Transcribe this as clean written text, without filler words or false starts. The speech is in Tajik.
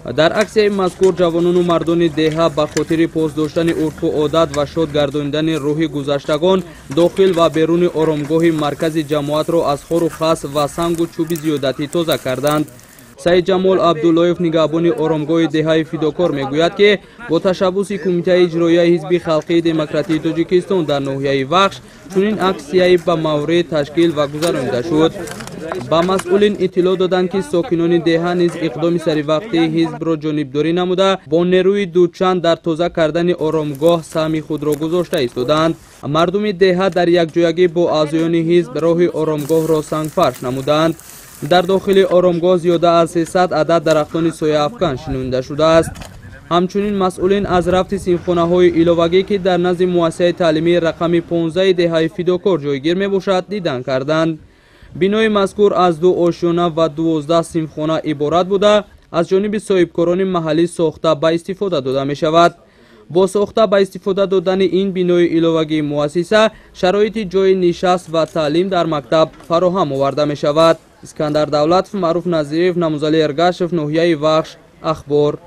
Дар аксияи мазкур ҷавонону мардони деҳа ба хотири пос доштани урфу одат ва шод гардонидани рӯҳи гузаштагон дохил ва беруни оромгоҳи маркази ҷамоатро аз хору хас ва сангу чӯби зиёдатӣ тоза карданд. Саидҷамол Абдуллоев, нигаҳбони оромгоҳи деҳаи Фидокор, мегӯяд, ки бо ташаббуси Кумитаи иҷроияи Ҳизби халқии демократии Тоҷикистон дар ноҳияи Вахш чунин аксияи ба маврид ташкил ва гузаронида шуд. Ба масъулин иттилоъ доданд, ки сокинони деҳа низ иқдоми саривақтии ҳизбро ҷонибдорӣ намуда, бо нерӯи дучанд дар тоза кардани оромгоҳ саҳми худро гузошта истодаанд. Мардуми деҳа дар якҷоягӣ бо аъзоёни ҳизб роҳи оромгоҳро сангфарш намуданд. Дар дохили оромгоҳ зиёда аз 300 адад дарахтони сояафкан шинонида шудааст. Ҳамчунин масъулин аз рафти синфхонаҳои иловагӣ, ки дар назди муассисаи таълимии рақами 15 деҳаи Фидокор ҷойгир мебошад, дидан карданд. Бинои мазкур аз 2 ошёна ва 12 синфхона иборат буда, аз ҷониби соҳибкорони маҳаллӣ сохта ба истифода дода мешавад. Бо сохта ба истифода додани ин бинои иловагии муассиса шароити ҷойи нишаст ва таълим дар мактаб фароҳам оварда мешавад. Искандар Давлатов, Маъруф Назириев, Намузали Эргашев, ноҳияи Вахш, Ахбор.